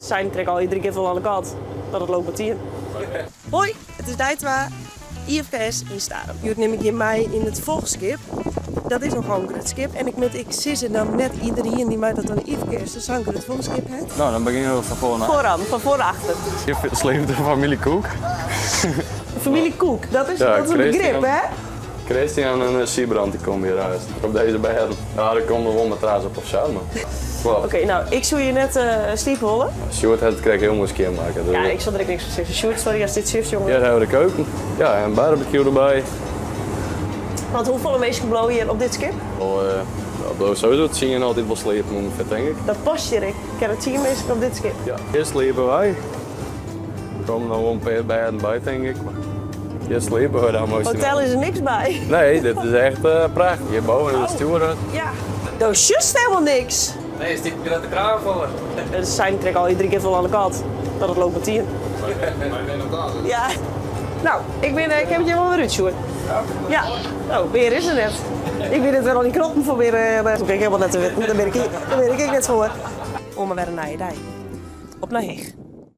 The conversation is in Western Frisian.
Sein trek al iedere kear fan alle kant dat it loopt Hoi, it is dei twa, IFKS yn Starum. Hjoed nim ik jim mei yn it folchskip. Dat is nochal in grut skip en ik moat ek sizze dat net iederien dy't mei dat oan de IFKS sa'n grut folchskip hat. No, dan begjinne we fan foar nei. Foaran, fan foar nei achter. Hjir sleept de famylje Koek. De famylje Koek, dat is, Ja, dat is in begrip, Christian. hè? Christian en Siebrand die komme hjir uit. Op deze bêden. Ja, der komt noch wol matras op of sa, mar kloppet. Oké, no, ik soe hjir net sliepe wolle. Sjoerd hat it krekt hiel moai skjinmakke. Dus Ja, ik sil der ek niks fan sizzen. Sjoerd, sorry ast dit sjochst, jonge. Hjir hawwe we de keuken. Ja, en barbecue derby. Want hoefolle minsken bliuwe hjir op dit skip? Al, ja, bliuwe sowieso tsien altyd wol sliepen ûngefear, tink ik. Dat past hjir ek. Kinne tsien minsken op dit skip? Ja, hjir sliepe wy. Der komme noch wol in pear bêden by, tink ik. Mar hjir sliepe we dan moast. Hotel is der niks by. Nee, dit is echt prachtich. Hjirboven is it stjoerhut. Ja. Do sjochst helemaal niks. Nee, is dy grutte kraan foar. De seinen trekke al iedere kear fan alle kant dat it loopt. Ja. No, ik bin, ik ha it hjir wol wer útsjoen. Ja. Oh, mear is der net. Ik wit net wêr al dy knoppen foar binne. Dat hoech ik helemaal net te witten. Dêr bin ik, dêr bin ik ek net foar. Oan mar wer in nije dei. Op nei Heech.